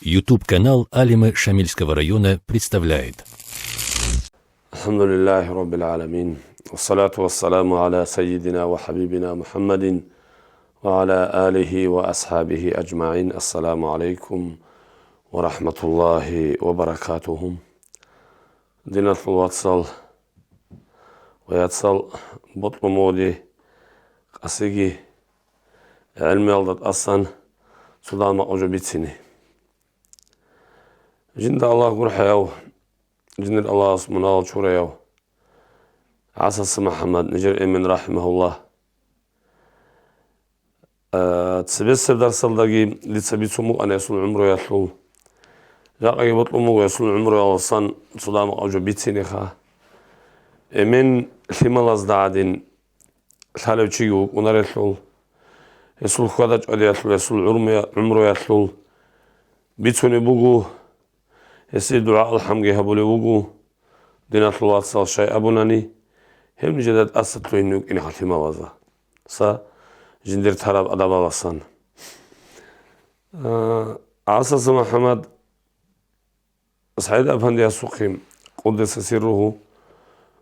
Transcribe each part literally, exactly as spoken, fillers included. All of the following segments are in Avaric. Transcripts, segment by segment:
YouTube-канал Алимы Шамильского района представляет. الحمد لله رب العالمين. والصلاة والسلام على سيدنا وحبيبنا محمد وعلى آله وأصحابه أجمعين. السلام عليكم ورحمة الله وبركاته. Диналъул вацал ва яцал, бокьун буго дие къасиги гӀелмуялда тӀасан цо дагьаб макъ жо бицине. Жинда Аллагь гурхӀаяв, жиндир Аллагьас мунагьал чураяв ГӀасаса МухӀаммад, нижер эмен, рахӀимагьуллагь. Э, цебесеб дарсалдаги дица бицун букӀана гьесул гӀумруялъул. Жакъаги бокьун буго гьесул гӀумруялдасан цо дагьаб макъ жо бицинеха. Эмен лъималазда гӀадин лъалев чиги вукӀунарелъул, гьесул хьвада-чӀвадиялъул, гьесул гӀурмуя-, гӀумруялъул бицунеб буго. Гьесие дугӀа-алхӀамги гьабулев вуго, диналъул вацал, щай абунани, гьеб нижеда тӀаса лъугьине вукӀинеха лъималазда, са жиндир тараб адабаласан. А, ГӀасаса МухӀаммад СагӀид-апандиясухъе, къуддиса сирругьу,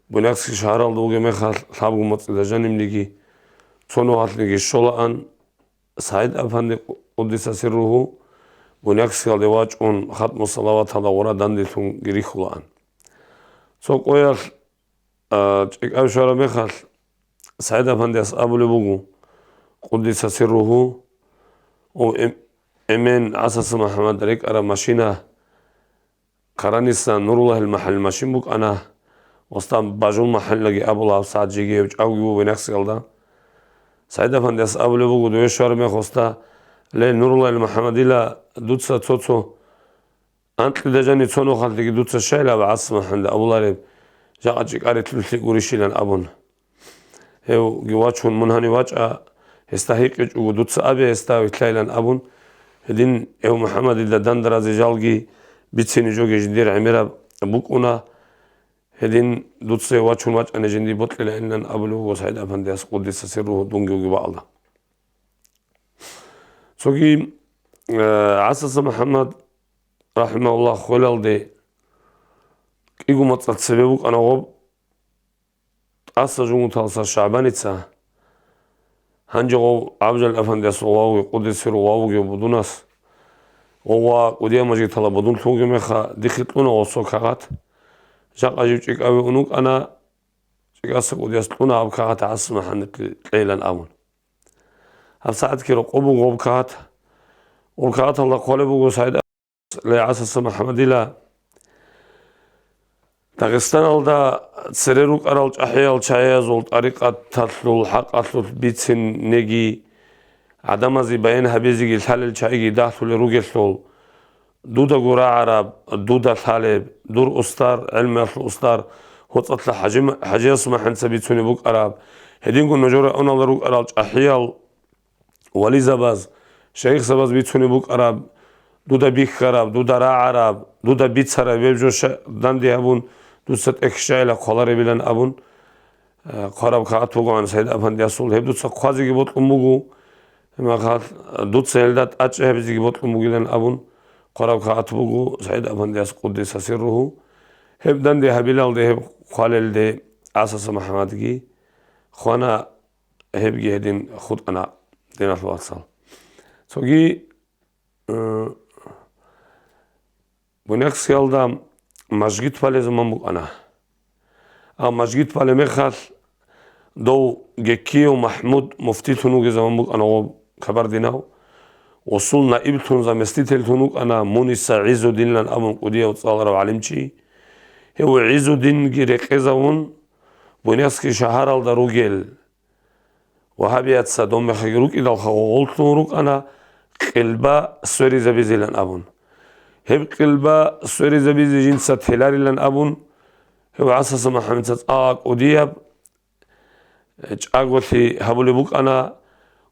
Буйнакский шагьаралда вугеб мехалъ, лъабго моцӀида жанибниги, цо нухалъниги щолаан, СагӀид-апанди, къуддиса сирругьу, Буйнакскиялде вачӀун, хатму салаваталда гъура данделъунги рихьулаан. Цо къоялъ, а, чӀикӀаб щвараб мехалъ, СагӀид-апандияс абулеб буго, къуддиса сирругьу, о, эм-, эмен ГӀасаса МухӀаммад рекӀараб машина, Караниса Нуруллагьил махӀалил машин букӀана, ва Стамбажул махӀалилаги абула, гьабсагӀат жеги гьев чӀагоги вуго Буйнакскиялда. СагӀид-апандияс абулеб буго, дове щвараб мехалъ, ле, Нуруллагьил МухӀаммадила, дуца цо-цо, анкьида жаниб цо нухалъниги дуца щайилан ГӀасаса МухӀаммадида абулареб, жакъа чӀикӀарилъуллъи гурищилан абун. Гьевги вачун, мун гьанив вачӀа, гьесда гьикъичӀого, дуца абе гьесда вилълъайилан абун, гьедин гьев МухӀаммадида дандаразе жалги бицине жоги жиндир гӀемераб букӀуна, гьедин дуца гьев вачун вачӀани жиндие бокьилаанилан абулеб буго СагӀид-апандияс, къуддиса сирругьу, дунги вугеб бакӀалда. Цоги, э, ГӀасаса МухӀаммад, рахӀимагьуллагь, хвелалде кӀиго моцӀалъ цебе букӀана гъоб, тӀаса жугьуталса шагӀбаница, гьанже гъов ГӀабжал-апандиясул вавги къуддиса сирругьу вав вугев Будунас, гъов ва кӀудияв мажгиталда Будун лъугьунеб мехалъ, дихъе кьуна гъосул кагъат. Жакъа жив чӀикӀаве ун вукӀана, чӀикӀаса кӀудияс кьуна гьаб кагъат ГӀасаса МухӀаммадиде кьейилан абун. ГьабсагӀатги рокъоб буго гъоб кагъат. Гъоб кагъаталда хъвалеб буго СагӀид, ле, ГӀасаса МухӀаммадила, Дагъистаналда цере рукӀарал чӀахӀиял чагӀиязул тӀарикъаталъул хӀакъалъулъ бицинеги, гӀадамазе баян гьабизеги лъалел чагӀиги дагьлъулел ругелъул, дудаго рагӀараб, дуда лъалеб, дур устар, гӀелмуялъул устар, ГьоцӀалъа ХӀажи-, ХӀажияс МухӀаммадица бицунеб букӀараб, гьединго нужер районалда рукӀарал чӀахӀиял вализабаз, шайихзабаз бицунеб букӀараб, дуда бихьараб, дуда рагӀараб, дуда бицараб гьеб жо ша-, данде гьабун, дуца тӀехь щайила хъваларебилан абун, э, хъвараб кагъат бугоан СагӀид-апандиясул, гьеб дуца хъвазеги бокьун буго, гьеб мехалъ дуца гьелда тӀачӀи гьабизеги бокьун бугилан абун, хъвараб кагъат буго СагӀид-апандияс, къуддиса сирругьу. Гьеб данде гьабилалде гьеб хъвалелде ГӀасаса МухӀаммадги хвана, гьебги гьедин хутӀана, диналъул вацал. Цоги, э, Буйнакскиялда мажгит балеб заман букӀана. А мажгит балеб мехалъ дов Геккиев МахӀмуд муфтилъун вугев заман букӀана гъоб, кабардинав. Гъосул наиблъун, заместительлъун вукӀана Муниса ГӀиззудинилан абун кӀудияв цӀаларав гӀалимчи. Гьев ГӀиззудинги рекъезавун, Буйнакский шагьаралда ругел вагьабияца дов мехалъги рукӀидалха гъолъун рукӀана къилба сверизабизилан абун. Гьеб къилба сверизабизе жинца теларилан абун, гьев ГӀасаса МухӀаммадица цӀакъ кӀудияб чӀаголъи гьабулеб букӀана,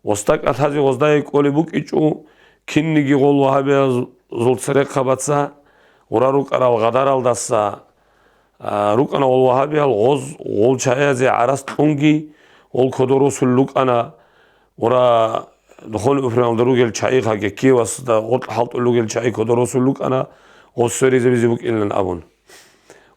гъосда кӀалъазе гъоздае кӀолеб букӀичӀо, кинниги гъол вагьабиязул церехъабаца гъура рукӀарал гъадаралдаса, а, рукӀана гъол вагьабиял гъоз гъол чагӀиязе гӀарац кьунги, гъол кодор росулел рукӀана, гъура Духовный управлениялда ругел чагӀи, гьагги Киевасда гъоркь хӀалтӀулел ругел чагӀи кодор росулел рукӀана, гъоб сверизабизе букӀинилан абун.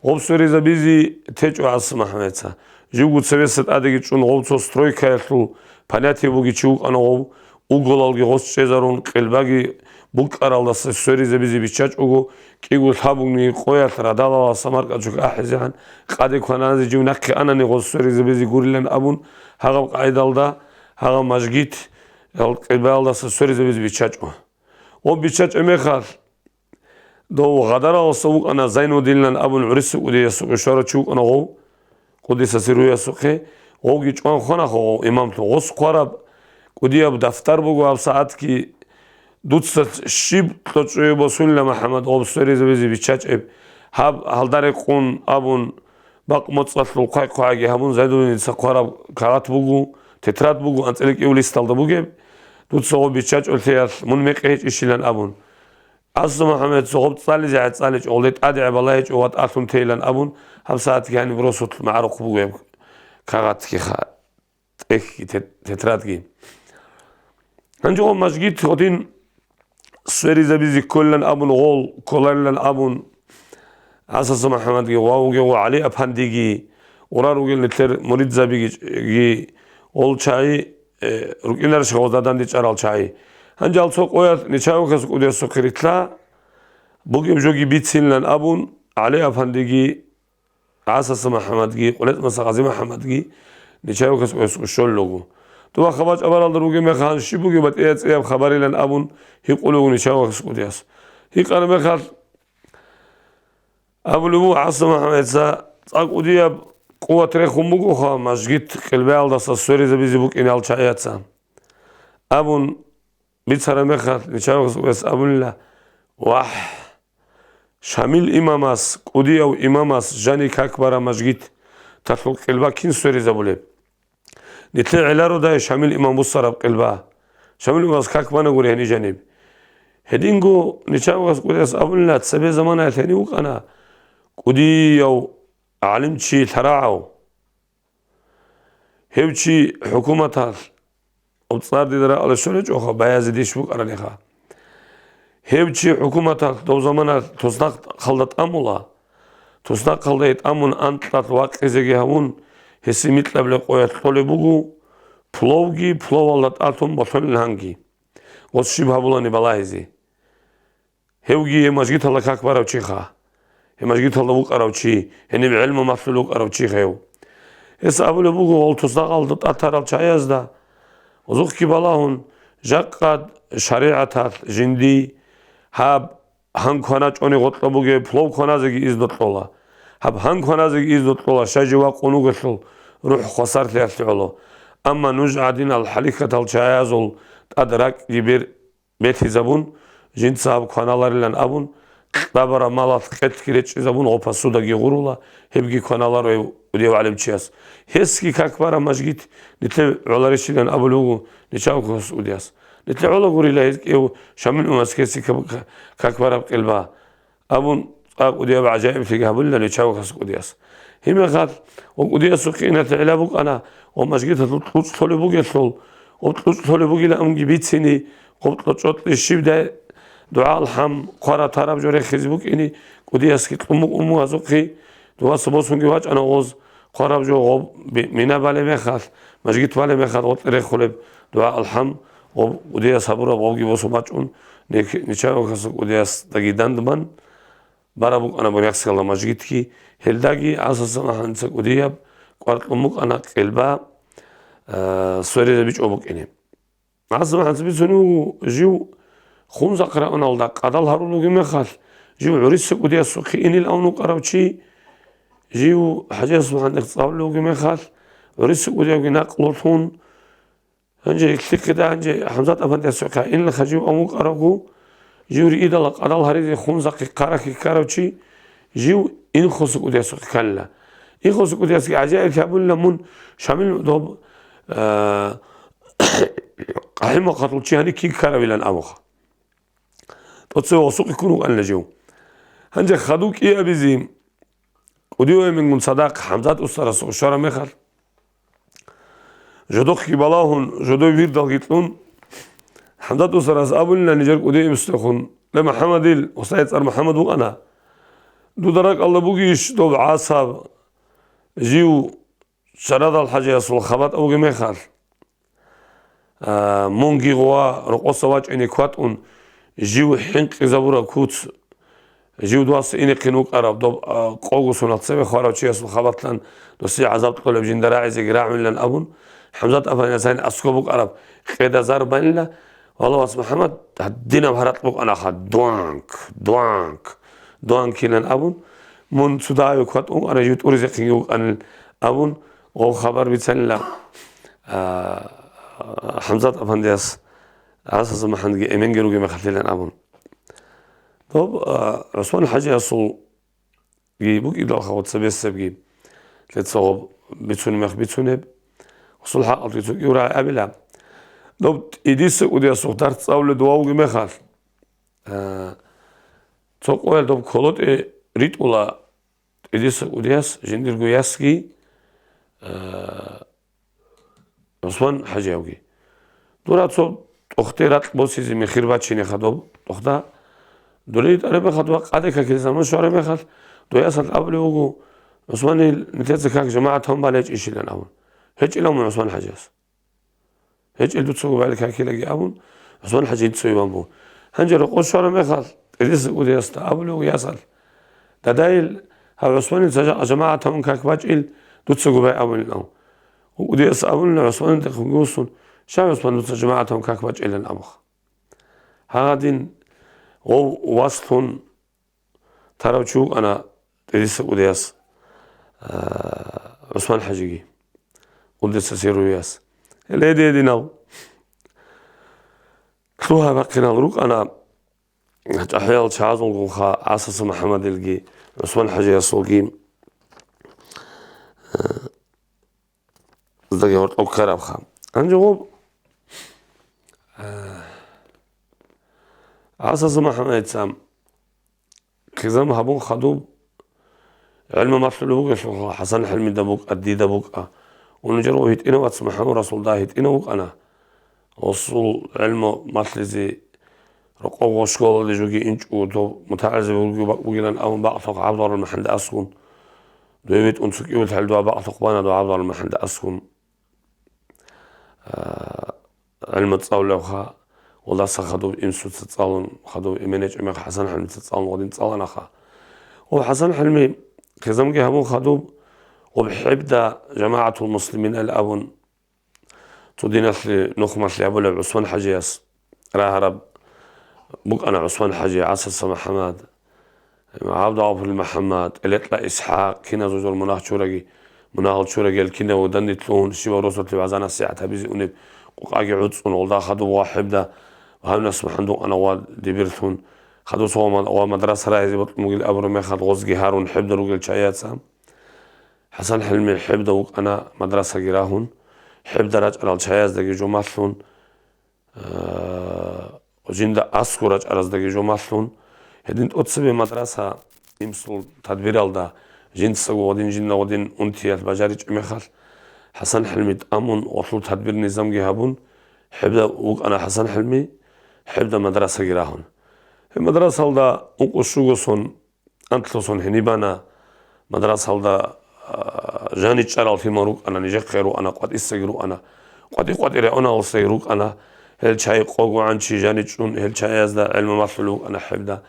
Гъоб сверизабизе течӀо ГӀасимухӀаммадица. Живго цевеса тӀадеги чӀун гъов цо стройкаялъул понятие бугев чи вукӀана гъов, уголалги гъос чӀезарун, къилбаги букӀаралдаса сверизабизе биччачӀого, кӀиго лъабгониги къоялъ радалаласа маркӀачӀого ахӀизегӀан, къаде кваназе жив нахъе анани гъос сверизабизе гурилан абун, гьагъаб къагӀидалда гьагъаб мажгит, гьал къилбаялдаса сверизабизе биччачӀо. Гъоб биччачӀеб мехалъ, дов Гъадараласа вукӀана Зайнуддинилан абун гӀурусияб кӀудиясухъе щварав чи вукӀана гъов, къуддиса сирругьу, гъовги чӀван хвана гъов имамлъун. Гъос хъвараб кӀудияб дафтар буго гьабсагӀатги. Дуца щиб кьочӀое босунила, МухӀаммад, гъоб сверизабизе биччачӀеб, гьаб гьалда рекъон абун, бакъ моцӀалъул хъвай-хъвайги гьабун, Зайнуддиница хъвараб кагъат буго, тетрад буго, анцӀила кӀиго листалда бугеб. Дуца гъоб биччачӀолъиялъ мун мекъи гьечӀищилан абун. ГӀасимухӀаммадица гъоб цӀализе гӀецӀаличӀо, гъолде тӀаде гӀебалайичӀо ва тӀалъун тейилан абун, гьабсагӀатги гьаниб росулъ магӀарухъ бугеб кагъатги ха-, тӀехьги, тет-, тетрадги. Гьанже гъоб мажгит гьодин сверизабизе кколилан абун, гъол кколарилан абун, ГӀасимухӀаммадги ва вугев ГӀали-апандиги, гъурал ругел нилъер муридзабиги, гъол чагӀи, э, рукӀинарищ гъоз дандечӀарал чагӀи. Гьанже гьал цо къоялъ Нечаевкасул кӀудиясухъе рилълъа, бугеб жоги бицинилан абун, ГӀали-апандиги, ГӀасимухӀаммадги, КъолецӀмаса ГъазимухӀаммадги Нечаевкасул кӀудиясухъе щолел руго. ТӀубаха бачӀараб баралда ругеб мехалъ, щиб бугеб батӀияб цӀияб хабарилан абун, гьикъулев вуго Нечаевкасул кӀудияс. Гьикъараб мехалъ, абулеб буго ГӀасимухӀаммадица, цӀакъ кӀудияб къуват рехун бугоха мажгит къилбаялдаса сверизабизе букӀине гьал чагӀияца, абун бицараб мехалъ, Нечаевкасул кӀудияс абунила: «Вагь, Шамил имамас, кӀудияв имамас жани как бараб мажгиталъул къилба кин сверизабулеб? Нилъее гӀелародай Шамил имам буссараб къилба. Шамил имамас как банагури гьениб жаниб». Гьединго Нечаевкасул кӀудияс абунила, цебе заманаялъ гьенив вукӀана кӀудияв гӀалимчи лъарагӀав. Гьев чи хӀукуматалъ, гъоб цӀар дида ракӀалде щолечӀоха, Баязидищ букӀараниха. Гьев чи хӀукуматалъ дов заманалъ туснахъалда тӀамула. Туснахъалда тӀамун анкьалъ вакъизеги гьавун, гьесие микьабилеб къоялъ кьолеб буго пловги, пловалда тӀалъун болъонилан гьанги. Гъос щиб гьабулани балагьизе. Гьевги гьеб мажгиталда как барав чиха. Гьеб мажгиталда вукӀарав чи, гьениб гӀелму малъулев вукӀарав чиха гьев. Гьес абулеб буго гъол туснахъалда тӀад тарал чагӀиязда, гъозухъги балагьун, жакъа шаригӀаталъ жинди гьаб гьан кваначӀони гъоркьоб бугеб плов кваназеги изну кьола. Гьаб гьан кваназеги изну кьола, щай жив вакъун вугелъул рухӀ хвасарлъиялъе гӀоло. Амма нуж гӀадинал хӀалихьатал чагӀиязул тӀад ракӀги бер-, бетизабун, жинца гьаб кваналарилан абун, кьабараб малалъ къелъги речӀчӀизабун, гъоб посудаги гъурула, гьебги кваналаро гьев кӀудияв гӀалимчияс. Гьесги как бараб мажгит нилъее гӀоларищилан абулеб буго Нечаевкасул кӀудияс. Нилъее гӀолагурила гьез кӀев Шамил имамас гьесие как, как бараб къилба. Абун, цӀакъ кӀудияб гӀажаиблъиги гьабулила Нечаевкасул кӀудияс. Гьеб мехалъ, гъоб кӀудиясухъе иналъе гӀелаб букӀана, гъоб мажгиталъул кьучӀ лъолеб бугелъул, гъоб кьучӀ лъолеб бугилан абунги бицине, гъоб кьучӀалъе щибдай дугӀа-алхӀам хъвараб тараб жо рехизе букӀине, кӀудиясги кьун букӀун буго гьазухъе, дуваса босунги вачӀана гъоз, хъвараб жо гъоб би-, мина балеб мехалъ, мажгит балеб мехалъ гъоркье рехулеб дугӀа-алхӀам, гъоб кӀудияс гьабураб гъобги босун бачӀун, Нек-, Нечаевкасул кӀудиясдаги дандман бараб букӀана Бурякскалда мажгитги, гьелдаги ГӀасимухӀаммадица кӀудияб кӀвар кьун букӀана къилба, э, сверизабичӀо букӀине. ГӀасимухӀаммадица бицунеб буго, жив Хунзахъ районалда къадал гьарулев вугеб мехалъ, жив гӀурусияб кӀудиясухъе инилан абун вукӀарав чи, жив ХӀажиясухъан цӀалулев вугеб мехалъ, гӀурусияб кӀудиявги накълулъун, гьанже лъихъида, гьанже ХӀамзат-апандиясухъе инилаха жив абун вукӀаравго, жив риидала къадал гьаризе Хунзахъе хъарахъе ккарав чи, жив Инхосул кӀудиясухъе кканила. Инхосул кӀудиясги гӀажаиблъи гьабулила, мун Шамил доб, э, къахӀимахъалъул чи гьанив кин ккаравилан абуха. ТӀоцеве гъосухъе ккун вукӀанила жив. Гьанже хадув кӀиабизе кӀудияв эменгун цадахъ ХӀамзат устарасухъе щвараб мехалъ, жодохъги балагьун, жодое вирдалги кьун, ХӀамзат устарас абунила нижер кӀудиясдехун: «Ле, МухӀаммадил, устае цӀар МухӀаммад букӀана. Дуда ракӀалда бугищ доб ГӀасаб жив Шарадал ХӀажиясул хабатӀ бугеб мехалъ? А, мунги гъова рокъоса вачӀине кватӀун, жив хӀинкъизабураб куц, жив дугьасе инехъин вукӀараб доб, а, къого соналъ цебе хварав чиясул хабалъан досие гӀазаб кьолеб жинда рагӀизеги рагӀунилан», — абун, ХӀамзат афандияс гьаниб аскӀоб букӀараб къеда зарбанила, «Валлагь, вас МухӀаммад, гьадинаб гьаракь букӀанаха, дуанк, дуанк, дуанкилан», — абун, «мун цо дагьабе кватӀун вукӀана, жив тӀуризехъинги вукӀанин», — абун, гъов хабар бицанила, а, ХӀамзат афандияс, ГӀасаса МухӀаммадги эменги ругеб мехалъилан абун. Доб, а, ГӀусман ХӀажиясулги букӀидалха, цебесебги лъецагъоб бицунеб мех бицунеб, гъусул хӀакъалъулъги цо кӀиго рагӀи абила. Доб тӀидиса кӀудиясухъ дарс цӀалулеб дова вугеб мехалъ, а, цо къоялъ доб колотӀе ритӀула тӀидиса кӀудияс жиндирго ясги, а, ГӀусман ХӀажиявги. Дура цо тӀохде ракь босизе михир бачине хадуб тӀохда. Дуре итӀарабе хадуба къаде какил заман щвараб мехалъ, дуясалъ абулев вуго: «ГӀусманил нилъеца как жамагӀат гьабун балечӀищилан», — абун. «ГьечӀилан мун ГӀусман ХӀажияс». «ГьечӀел дуцаго байли какилаги», — абун, ГӀусман ХӀажи цоюван бу. Гьанже рокъор щвараб мехалъ, тӀедеса кӀудиясда абулев ясалъ: «Дадайил, гьав ГӀусманил цажа-, жамагӀат гьабун как бачӀил дуцаго бай», — абулин ав. КӀудияс абулин ГӀусманил дехунги вуссун: «Щай, ГӀусман, дуца жамагӀат гьабун как бачӀилан?» — абуха. Гьагъадин гъов васлъун тарав чи вукӀана тӀедиса кӀудияс, а, ГӀусман ХӀажиги, къуддиса сирругьуяс. Гьеле гьединал лъугьа-бахъинал рукӀана чӀахӀиял чагӀазулгунха ГӀасаса МухӀаммадилги ГӀусман ХӀажиясулги, а, здаги гьоркьоб ккарабха. Гьанже гъоб, а, ГӀасаса МухӀаммадица хизан гьабун хадуб, гӀелму малъулеб бугелъулха, ХӀасан ХӀилмида букӀа, дида букӀа. Унжер ва гьитӀинав вац МухӀаммад Расулда гьитӀинав вукӀана. Гъосул гӀелму малъизе рокъов гъо школалде жоги инчӀого, дов мутагӀилзаби вугилан абун бакълъухъ ГӀабдулла МухӀаммад аскӀун. Дуе витӀун цо кӀиго лъалдуа бакълъухъ бана дов ГӀабдулла МухӀаммад аскӀун. А, гӀилму цӀалулевха, валдаса хадуб имсуца цӀалун, хадуб эменечӀеб мех ХӀасан ХӀилмица цӀалун гъодин цӀаланаха. Гъоб ХӀасан ХӀилми хизамги гьабун хадуб, гъоб хӀебда жамагӀатул муслимин ил абун, цо диналъе нухмалъе абулеб ГӀусман ХӀажияс рагьараб букӀана ГӀусман ХӀажи, ГӀасаса МухӀаммад, ГӀабдулгъафурил МухӀаммад, ТӀелекьа ИсхӀакъ, киназул жур мунагь чураги, мунагьал чурагиял кинав данде лъугьун, щибаб росулъе вагӀза-насихӀат гьабизе унеб къукъаги гӀуцӀун, гъолда хадуб ва хӀебда гьавнас МухӀаммад вукӀана ва дибирлъун, хадуса ва мад-, ва мадраса рагьизе бокьун бугил абураб мехалъ гъозги гьарун хӀебда ругел чаяца. ХӀасан ХӀилми хӀебда вукӀана мадрасаги рагьун, хӀебда рачӀарал чаяздаги жо малъун, а, жинда аскӀор рачӀараздаги жо малъун, гьедин тӀоцебе мадраса имсул тадбиралда, жинцаго гъодин, жинда гъодин унтиялъ бажаричӀеб мехалъ, ХӀасан ХӀилми тӀамун, гъолъул тадбир-низамги гьабун, хӀебда вукӀана ХӀасан ХӀилми, хӀебда мадрасаги рагьун. Гьеб мадрасалда ункъо-щуго сон анлъусон гьениб бана мадрасалда, а, жаничӀарал лъимал рукӀана, нижехъе рукӀана, къватӀисаги рукӀана, къватӀи-къватӀи регӀуналсаги рукӀана, гьел чай къого гӀанчи жаничӀун, гьел чаязда гӀелму малъулеб букӀана хӀебда.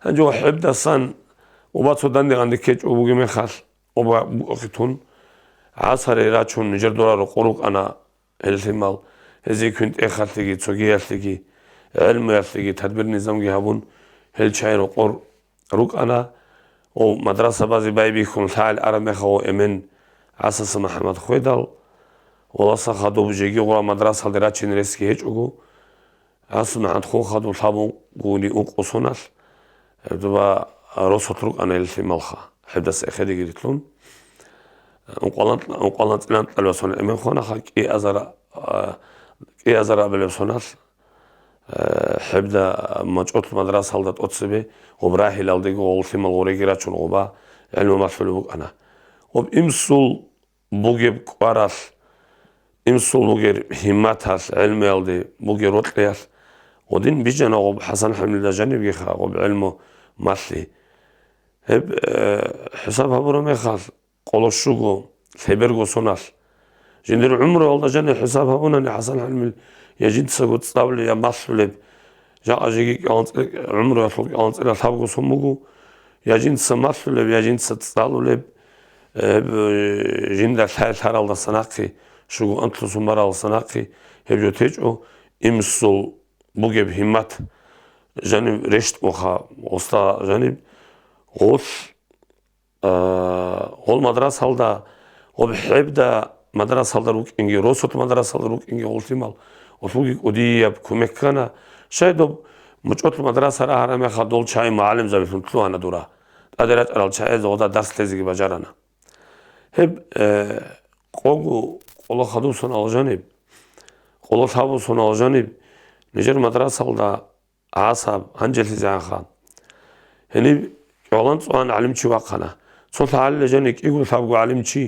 Гьанже ва хӀебдасан уба цо данде-гъанде ккечӀо бугеб мехалъ, уба букӀухъе тун, гӀасаре рачун, нижер дора рокъор рукӀана, гьел лъимал, гьезие квинтӀехалъеги, цогиялъеги, гӀелмуялъеги, тадбир-низамги гьабун, гьел чай рокъор рукӀана. Ва мадрасабазе байбихьун лъагӀел араб мехалъ эмен ГӀасаса МухӀаммад хведал, валаса хадуб жеги гъура мадрасалде рачин ресги гьечӀого, ГӀасаса МухӀаммад хун хадуб лъабун гуни ункъо соналъ, гьеб дуба росулъ рукӀана гьел лъималха, хӀебдаса эхедигиритлъун. Ункъвалан-, ункъваланцӀилан-кьалбасун эмен хванаха, кӀиазара-, а, кӀиазарабилеб соналъ, а, хӀебда мачӀулъ мадрасалда тӀоцебе гъоб рагьилалдего гъол лъимал гъореги рачун гъоба гӀелму малъулеб букӀана. Гъоб имсул бугеб кӀваралъ, имсул бугеб гьимматалъ, гӀелмуялде бугеб рокьиялъ, Гъодин бижана гъоб ХӀасан ХӀалимилда жанибгиха гъоб гӀелму малъи. Гьеб, э, хӀисаб гьабураб мехалъ, къоло щуго, лъеберго соналъ. Жиндир гӀумруялда жаниб хӀисаб гьабунани ХӀасан ХӀалимил я жинцаго цӀалулеб, я малъулеб, жакъа жеги кӀаланцӀе-, гӀумруялъул кӀаланцӀила лъабго сон буго, я жинца малъулеб, я жинца цӀалулеб, э, гьеб, э, жинда лъай-лъаралдаса нахъе, щуго анлъусун баралдаса нахъе, гьеб жо течӀо, имсул бугеб гьиммат жаниб рещтӀунха, уста жаниб гъолъ, а, гъол мадрасалда, гъоб хӀебда мадрасалда рукӀинги, росулъ мадрасалда рукӀинги гъол лъимал, гъолъулги кӀудияб кумек ккана. Щай доб мучӀолъ мадраса рагьараб мехалъ дол чагӀи мугӀалимзабилъун лъугьана дура. ТӀаде рачӀарал чагӀазда гъода дарс лъезеги бажарана. Гьеб, э, къого къоло хадуб соналъ жаниб, къоло лъабго соналъ жаниб, нижер мадрасалда гӀасаб, гьанжелъизегӀанха. Гьениб кӀолан-цӀолан гӀалимчи вахъана. Цо лъагӀалила жаниб кӀиго лъабго гӀалимчи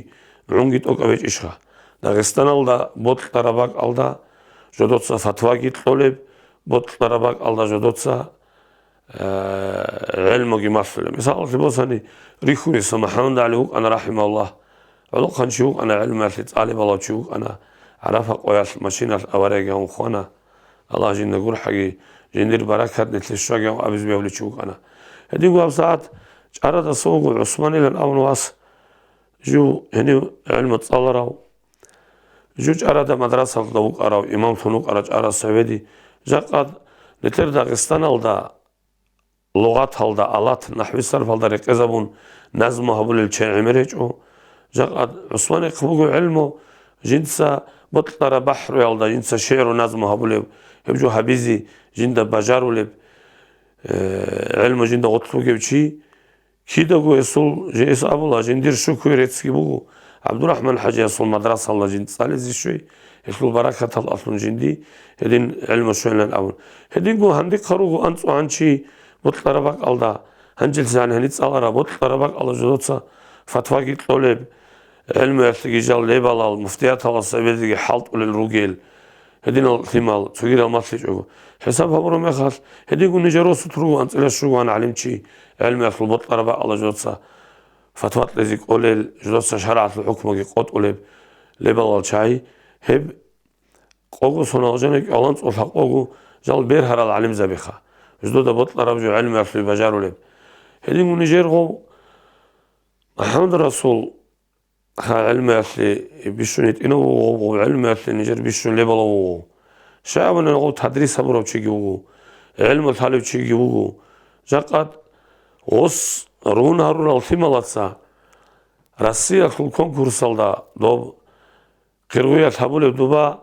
гӀунги тӀокӀаб гьечӀищха. Дагъистаналда бокьараб бакӀалда жодоца фатваги кьолеб, бокьараб бакӀалда жодоца э, гӀелмуги малъулеб. Мисалалъе босани, рихьуниса МухӀаммад ГӀали вукӀана, рахӀимагьуллагь. ГӀолохъанчи вукӀана, гӀелмуялъе цӀалеб гьалав чи вукӀана, ГӀарафа къоялъ машиналъ аварияги гьавун хвана. Аллагь жинда гурхӀаги, жиндир баракат нилъе щваги гьавун абизе бегьулев чи вукӀана. Гьединго гьабсагӀат чӀарадаса вуго ГӀусманилан абун вас, жив гьенив гӀелму цӀаларав. Жив чӀарада мадрасалда вукӀарав, имамлъун вукӀарав чӀарас гьаведи, жакъа нилъер Дагъистаналда лугъаталда, алат, нахӀви-сарфалда рекъезабун назму гьабулел чагӀи гӀемер гьечӀо. Жакъа ГӀусманихъ буго гӀелму, жинца бокьараб бахӀруялда жинца шигӀру назму гьабулев, гьеб жо гьабизе жинда бажарулеб, э, гӀелму жинда гъорлъ бугев чи. Кидаго гьесул, жинца абула, жиндир щукуе реццги буго, ГӀабдурахӀман-хӀажиясул мадрасалда жин цӀализе щвей, гьелъул баракаталъ алъун жинди гьедин гӀелму щвейилан абун. Гьединго гьандихъа руго анцӀгӀанчи бокьараб бакӀалда, гьанжелъизегӀан гьениб цӀалараб, бокьараб бакӀалда жодоца фатваги кьолеб, гӀелмуялъеги жал лебалал, муфтияталас эбелги хӀалтӀулел ругел, гьединал лъимал цогидал малъичӀого. ХӀисаб гьабураб мехалъ, гьединго нижер росулъ руго анцӀила щугоан гӀалимчи, гӀелмуялъул бокьараб бакӀалда жодоца фатва кьезе кӀолел, жодоца шаргӀалъул хӀукмуги къотӀулеб лебалал чагӀи, гьеб къого соналъ жаниб кӀолан цӀолъа къого жал бергьарал гӀалимзабиха, жодода бокьараб жо гӀелмуялъул бажарулеб. Гьединго нижер гъов МухӀаммад Расул Гьа, гӀелмуялъе бищун гьитӀинав вуго, гъов гӀелмуялъе нижер бищун лебалав вуго. Щай абуни, гъов тадрис гьабурав чиги вуго, гӀелму лъалев чиги вуго. Жакъа гъос рун гьарурал лъималаца Россиялъул конкурсалда доб къиргъуялъ гьабулеб дуба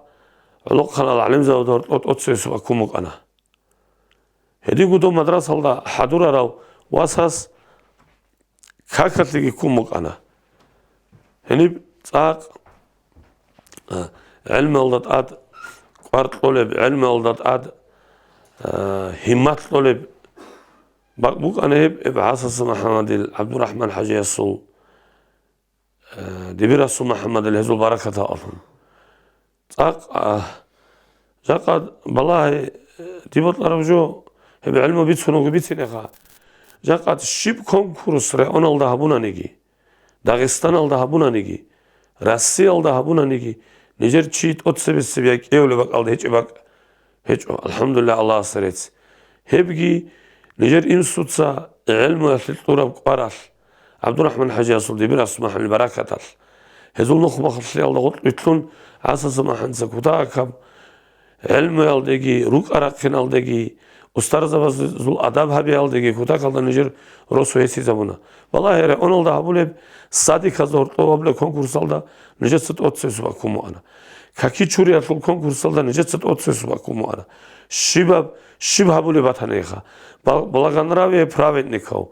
гӀолохъанал гӀалимзабазда гьоркьоб тӀоцебесеб баккун букӀана. Гьединго дов мадрасалда хӀадурарав васас какалъеги ккун букӀана. Гьениб цӀакъ, а, гӀелмалда тӀад кӀвар кьолеб, гӀелмалда тӀад, а, гьиммат кьолеб бакӀ букӀана гьеб, гьеб ГӀасаса МухӀаммадил, ГӀабдурахӀман-хӀажиясул, э, Дибирасул МухӀаммадил гьезул баракатал алъун. ЦӀакъ, а, жакъа балагье, э, диб бокьараб жо, гьеб гӀелму бицунаго бицинеха. Жакъа щиб конкурс районалда гьабунаниги, Дагъистаналда гьабунаниги, Россиялда гьабунаниги, нижер чи тӀоцебесеб я кӀиявулеб бакӀалда гьечӀеб бакӀ гьечӀо, алхӀамдулиллагь, Аллагьасда рецц. Гьебги нижер инсуца гӀелмуялъе кьураб кӀваралъ, ГӀабдурахӀман-хӀажиясул, Дибирасул МухӀаммадил баракаталъ, гьезул нухмахалъиялда гъоркь вилълъун, ГӀасаса МухӀаммадица кутакаб гӀелмуялдеги, рукӀа-рахъиналдеги, устарзабазул адаб гьабиялдеги кутакалда нижер росу гьесизабуна. Балагье, районалда гьабулеб, садиказда гьоркьоб гьабулеб конкурсалда нижеца тӀоцебесеб баккун букӀана. Каки чуриялъул конкурсалда нижеца тӀоцебесеб баккун букӀана. Щибаб, щиб гьабулеб батаниха? Бал-, благонравие праведников,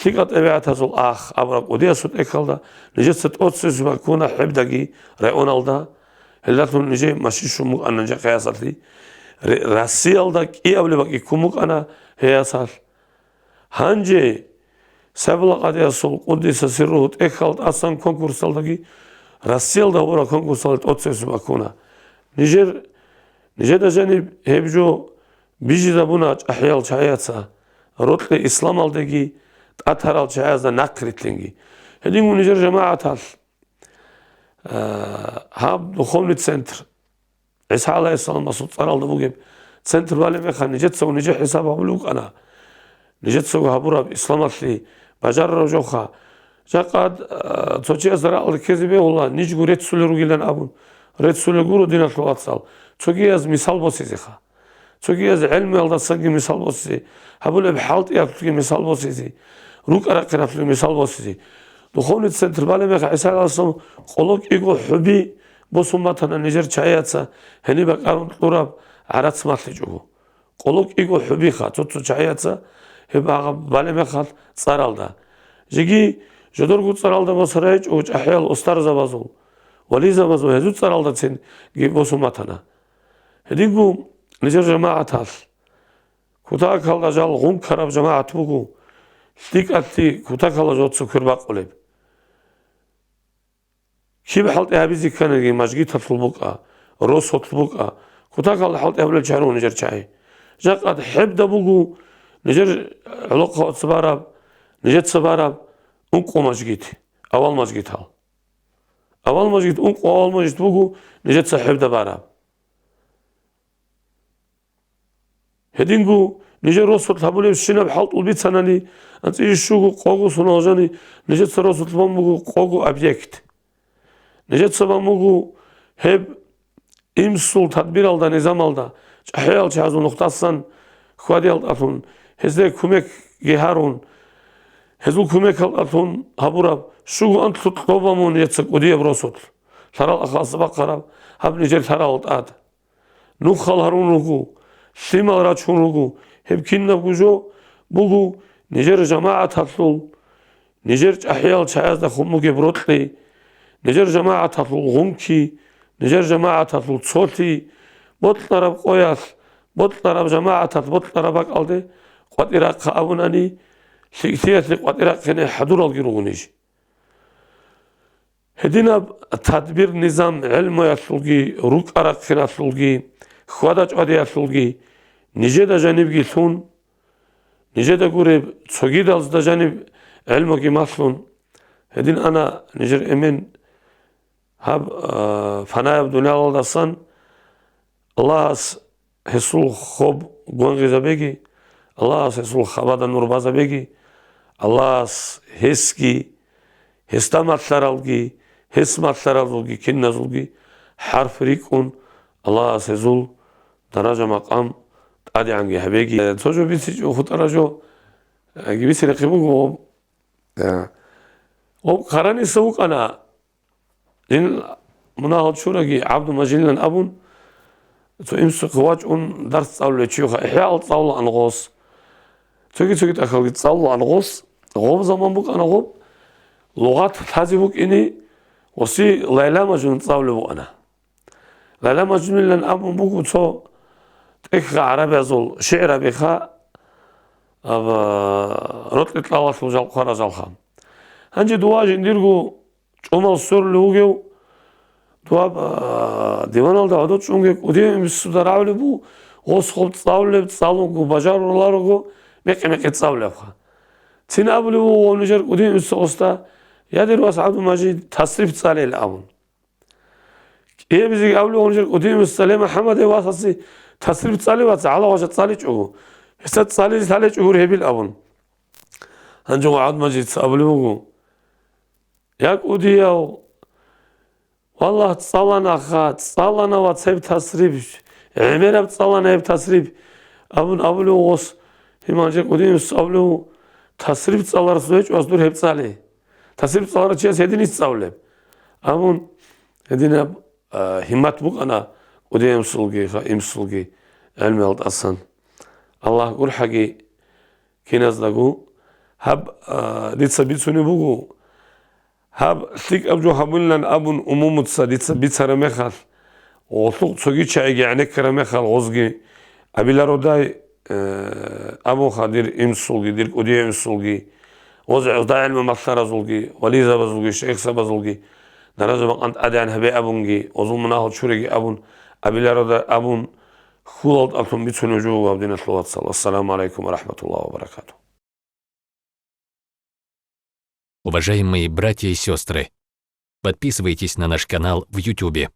лъикӀал тӀабигӀатазул ах абураб кӀудиясул тӀехьалда нижеца тӀоцебесеб баккуна гьебдаги районалда. Гьелдалъун нижее машин щун букӀана нижехъе ясалъе. Ре-, Россиялда кӀиабилеб бакӀ ккун букӀана гьей ясалъ. Гьанже Сайбулла къадиясул, къуддиса сирругьу, тӀехьал тӀасан конкурсалдаги, Россиялда гьабураб конкурсалда тӀоцебесеб баккуна. Нижер, нижеда жаниб гьеб жо бижизабуна чӀахӀиял чагӀияца, рокьи исламалдеги тӀатарал чагӀиязда нахърилълъинги. Гьедин нижер жамагӀаталъ, а, гьаб духовный центр, ГӀиса гӀалайгьиссаламасул цӀаралда бугеб центр балеб мехалъ, нижецаго нижер хӀисаб гьабулев вукӀана. Нижецаго гьабураб исламалъе бажарараб жоха. Жакъад, а, цо чиясда ракӀалде ккезе бегьула, нижго реццулел ругилан абун. Реццулел гуро, диналъул вацал, цогияз мисал босизеха. Цогияз гӀелмуялдасаги мисал босизе, гьабулеб хӀалтӀиялъулги мисал босизе, рукӀа-рахъиналъулги мисал босизе. Духовный центр балеб мехалъ, ГӀиса гӀалайгьиссалам къоло кӀиго хӀуби босун батана нижер чагӀияца, гьениб бакӀарун кьураб гӀарац малъичӀого. Къоло кӀиго хӀубиха цо-цо чагӀияца гьеб гьагъаб балеб мехалъ цӀаралда. Жеги жодорго цӀаралда босарайчӀого чӀахӀиял устарзабазул, вализабазул гьезул цӀаралдацинги босун батана. Гьединго нижер жамагӀаталъ, кутакалда жал гъункараб жамагӀат буго, лъикӀалъе кутакалда жоца квербакъулеб. Киб хӀалтӀи гьабизе кканиги, мажгиталъул букӀа, росулъ букӀа, кутакалда хӀалтӀи гьабулел чагӀи руго нижер чагӀи. Жакъад хӀебда буго нижер гӀолохъаца бараб, нижеца бараб ункъо мажгит, авал мажгитал. Авал мажгит, ункъо авал мажгит буго нижеца хӀебда бараб. Гьединго нижер росулъ гьабулебщинаб хӀалтӀул бицанани, анцӀила щуго къого соналъ жани, нижеца росулъ бан буго къого объект. Нижеца бан буго гьеб имсул тадбиралда, низамалда, чӀахӀиял чагӀазул нухдасан хьвадиялдалъун, гьезде кумекги гьарун, гьезул кумекалдалъун гьабураб щуго анлъго кьо бан буго нижеца кӀудияб росулъ, лъарал ахлакъалдаса бахъараб гьаб нижер лъаралда тӀад. Нухал гьарун руго, лъимал рачун руго, гьеб кинабго жо буго нижер жамагӀаталъул, нижер чӀахӀиял чагӀаздехун бугеб рокьи, нижер жамагӀаталъул гъунки, нижер жамагӀаталъул цолъи, бокьараб къоялъ, бокьараб жамагӀаталъ бокьараб бакӀалде къватӀир рахъа абунани, лъикӀлъиялъе къватӀир рахъине хӀадуралги руго ниж. Гьединаб тадбир-низам гӀелмуялъулги, рукӀа-рахъиналъулги, хьвада-чӀвадиялъулги нижеда жанибги лъун, нижеда гуреб цогидазда жаниб гӀелмуги малъун, гьедин ана нижер эмен гьаб, а, фанаяб дуниялалдасан. Аллагьас гьесул хоб гвангъизабеги, Аллагьас гьесул хабада нур базабеги, Аллагьас гьесги, гьесда малъаралги, гьес малъаралзулги киназулги хӀарп рикӀкӀун, Аллагьас гьезул даража-макъам тӀадегӀанги гьабеги. Цо жо бицичӀо, хутӀара жо, э, бицинехъе буго. Э, гъоб Къараниса вукӀана. Жин мунагьал чураги ГӀабдумажидилан абун, цо имсухъе вачӀун дарс цӀалулев чи вуха, ихӀяал цӀалулаан гъос. Цоги-цоги тӀахьалги цӀалулаан гъос. Гъоб заман букӀана гъоб, лугъат лъазе букӀине, гъоси Лайла-Мажнун цӀалулев вукӀана. Лайла-Мажнунилан абун буго цо тӀехьа гӀарабиязул шигӀрабиха, аба, рокьи кьалалъул жал хъваразалха. Гьанже дова жиндирго чӀумал сверулев вугев, дова, а, диваналда гӀодов чӀунге кӀудияв имсуда рагӀулеб буго, гъос гъоб цӀалулеб, цӀалунго бажаруларого, мекъи-мекъи цӀалулебха. Цин абулеб буго гъов нижер кӀудияв имсу гъосда: «Я, дир вас ГӀабдумажид, тасриф цӀалейил», – абун. КӀиабизеги абулеб гъов нижер кӀудияв имсу: «Ле, МухӀаммадев васасе тасриф цӀале, вац, гьала гъожа цӀаличӀого, гьесда цӀализе лъалечӀо гури гьебил», – абун. Гьанже гъов ГӀабдумажидица абулеб буго: «Я кӀудияв, валлагь, цӀаланаха, цӀалана, вац, гьеб тасриф, гӀемераб цӀалана гьеб тасриф», – абун абулев гъос. Гьеб гьанже кӀудияв имсу абулев: «Тасриф цӀаларас гьечӀо, вац, дур гьеб цӀале. Тасриф цӀаларав чияс гьедин ис цӀалулеб», – абун, гьединаб, а, гьиммат букӀана кӀудияв имсулги, ха, имсулги гӀелмуялда тӀасан. Аллагь гурхӀаги киназдаго. Гьаб, а, дица бицунеб буго, гьаб лъикӀаб жо гьабунилан абун умумуца дица бицараб мехалъ, гъолъухъ цоги чагӀиги гӀенеккараб мехалъ, гъозги абилародай, э, абуха, дир имсулги, дир кӀудияв имсулги, гъоз гӀузда гӀелму малъаразулги, вализабазулги, шайихзабазулги даража-макъам тӀадегӀан гьабе абунги, гъозул мунагьал чуреги абун, абилародай абун, Хьулалда тӀад бицунев жо вуго, диналъул вацал. Ассаламу гӀалайкум ва рахӀматуллагьи ва баракатугь. Уважаемые братья и сестры, подписывайтесь на наш канал в Ютубе.